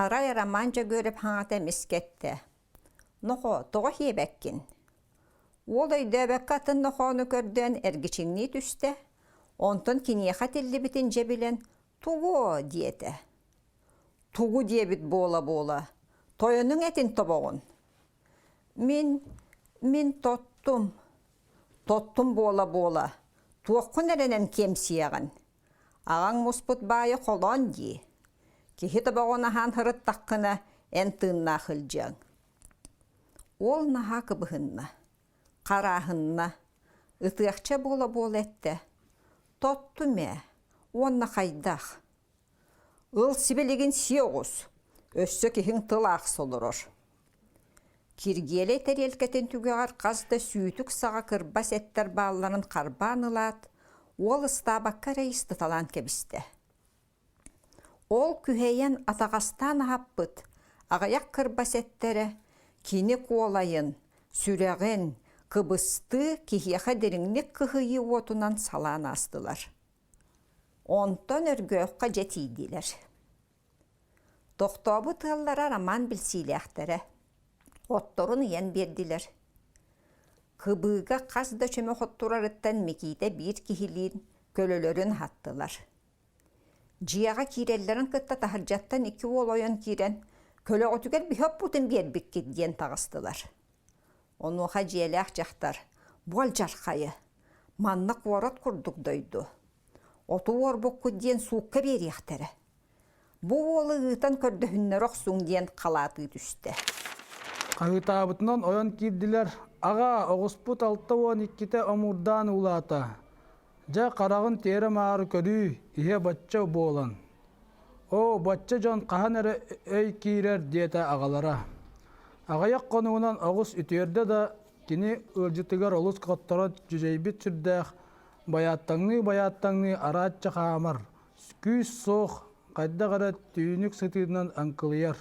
Арай Роман Дьөгүөрэп хаҥата эмискэ эттэ: «Нохоо, тоҕо сиэбэккин?» Уол өйдөөбөккө атын нохоону көрдөөн эргичиҥнии түстэ, онтон киниэхэ этиллибитин дьэ билэн «Тугуо?» диэтэ. «Тугу диэбит буола-буола, тойонуҥ этин тобоҕун?» «Мин, мин тоттум, тоттум буола-буола, туоххун эрэнэн киэмсийэҕин? Аҕаҥ муспут баайа холоон дии. Киһи тобоҕун аһаан сырыттаххына, эн тыыннаах илдьиэҥ». Уол наһаа кыбыһынна, харааһынна, ытыахча буола-буола эттэ: «Тоттум ээ, уонна хайдах? Ыл сибилигин сиэ оҕус, өссө киһиҥ тыл аахса олорор». Киргиэлэй тэриэлкэтин түгэҕэр хас да сүүтүк саҕа кырбас эттэр баалларын харбаан ылаат, уол ыстаабакка эрэ истыталаан кэбистэ. Ол күһэйэн атаҕастаан аһаппыт аҕыйах кырбас эттэрэ кини куолайын, сүрэҕин кыбыстыы киһиэхэ дириҥник кыһыйыы уотунан салаан аастылар. Онтон Өргөөххө дьэ тиийдилэр. Тохтообут ыаллара Роман билсиилээхтэрэ, отторун ыйан биэрдилэр. Кыбыыга хас да чөмөх оттурарыттан Микиитэ биир киһилиин көлөлөрүн аһаттылар. Дьиэҕэ киирэллэрин кытта таһырдьаттан икки уол ойон киирэн, «Көлөҕүтүгэр биһи оппутун биэрбиккит» диэн таҕыстылар. Онуоха дьиэлээх дьахтар «Бу алдьархайы! Манна куорат курдук дойду. Оту уорбуккут диэн суукка биэриэхтэрэ. Бу уолу ыытан көрдөһүннэрэ охсуҥ» диэн халаатыы түстэ. Хаһыытаабытынан ойон киирдилэр: «Аҕаа, оҕуспут 62-тэ омурдаан уулаата. Дьэ, хараҕын тиэрэ-маары көрүү, иһэ бачча буолан. Оо, бачча дьон хаһан эрэ өй киирэр диэтэ аҕалара. Аҕыйах хонугунан оҕус үтүөрдэ да, кини ыалдьытыгар олус хотторон дьүдьэйбит сүрдээх, байааттаҥныы-байааттаҥныы араачча хаамар, күүс суох, хайдах эрэ түүнүк сытыытынан аҥкылыйар.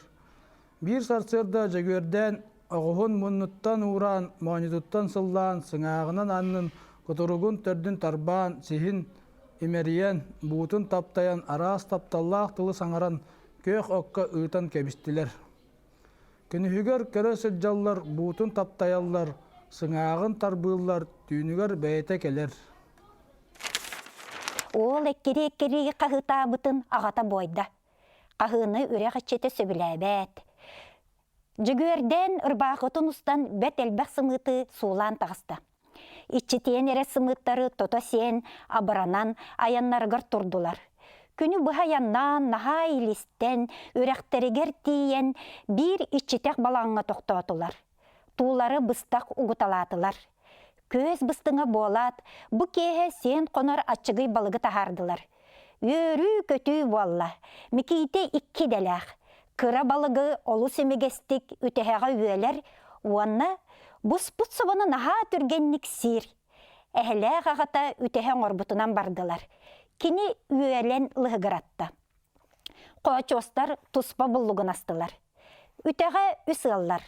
Биир сарсыарда Дьөгүөрдээн оҕуһун муннуттан уураан, моонньутуттан сыллаан, сыҥааҕынан аннын, кутуругун төрдүн тарбаан, сиһин имэрийэн, буутун таптайан, араас тапталлаах тылы саҥаран, күөх окко ыытан кэбистилэр. Күнүһүгэр көрө сылдьаллар, буутун таптайаллар, сыҥааҕын тарбыыллар, түүнүгэр бэйэтэ кэлэр. Уол эккирии-эккирии хаһыытаабытын аҕата буойда. Хаһыыны үрэх иччитэ сөбүлээбэт. Дьөгүөрдээн ырбаахытын устан бэрт элбэх сымыыты суулаан таҕыста. Иччитийэн эрэ сымыыттары тото сиэн, абыранан айаннарыгар турдулар. Күнү быһа айаннаан, наһаа илистэн, үрэхтэригэр тиийэн биир иччитэх балаҕаҥҥа тохтоотулар. Туулары быстах угуталаатылар. Күөс быстыҥа буолаат, бу киэһэ сиэн хонор аччыгый балыгы таһаардылар. Үөрүү-көтүү буолла. Микиитэ икки идэлээх. Кыра балыгы олус имигэстик үтэһэҕэ үөлэр уонна буспут собону наһаа түргэнник сиир. Эһэлээх аҕата үтэһэ оҥорбутунан бардылар. Кини үөлэн лыһыгыратта. Хоочуостар туспа буллугунастылар. Үтэҕэ үс ыаллар.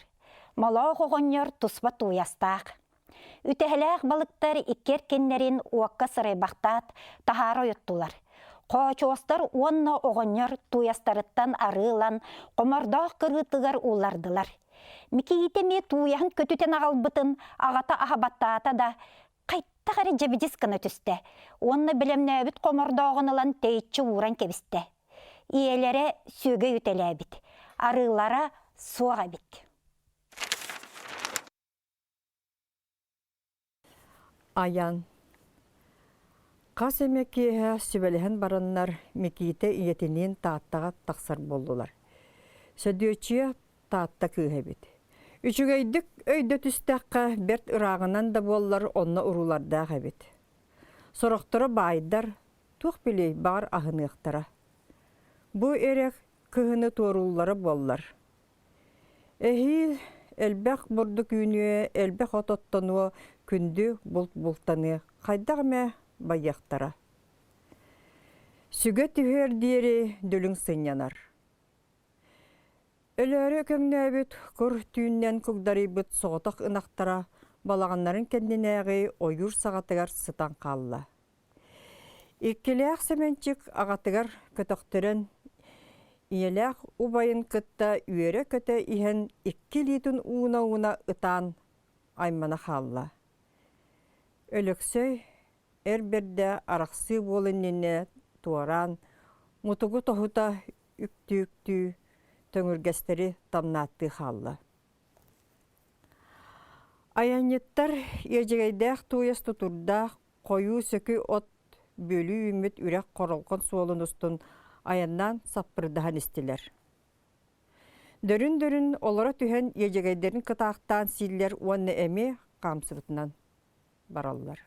Молоох оҕонньор туспа тууйастаах. Үтэһэлээх балыктар икки эркиннэрин уокка сырайбахтаат, таһаара ойуттулар. Хоочуостар уонна оҕонньор тууйастарыттан арыы ылан, хомордоох кырыытыгар ууллардылар. Микиитэ эмиэ тууйаһын көтүтэн аҕалбытын аҕата аһабаттаата да, хайтах эрэ дьэбидис гына түстэ уонна бэлэмнээбит хомордооҕун ылан тэйиччи ууран кэбистэ. Ийэлэрэ сүөгэй үтэлээбит, арыылара суох эбит. Айан Хас эмэ киэһэ сүбэлэһэн бараннар Микиитэ ийэтиниин Тааттаҕа тахсар буоллулар. Сөдүөччүйэ Таатта кыыһа эбит. Үчүгэйдик өйдө түстэххэ, бэрт ырааҕынан да буоллар онно уруулардаах эбит. Сорохторо баайдар, туох билиэй, баҕар аһыныахтара. Бу эрэх кыһыны туорууллара буоллар. Эһиил элбэх бурдук үүнүө, элбэх от оттонуо, күндү булт бултаныа, хайдах эмэ байыахтара. Сүгэ түһүөр диэри дүлүҥ сынньанар. Өлөөрү көҥнөөбүт кур түүннэн кугдарыйбыт соҕотох ынахтара балаҕаннарын кэннинээҕи ойуур саҕатыгар сытан хаалла. Иккилээх Сэмэнчик аҕатыгар көтөхтөрөн, Ийэлээх убайын кытта үөрэ-көтө иһэн икки илиитин ууна-ууна ытаан аймана хаалла. Өлөксөй эр бэрдэ арахсыы буол иннинэ туораан, мутугу тоһута үктүү-үктүү төҥүргэстэри тамнааттыы хаалла. Айанньыттар иэдьэгэйдээх тууйас тутурдаах хойуу сөкү от бүөлүү үүммүт үрэх хоролҕон суолун устун айаннаан саппырдаһан истилэр. Дөрүн-дөрүн олоро түһэн иэдьэгэйдэрин кытаахтаан сииллэр уонна эмиэ хаамсыбытынан бараллар.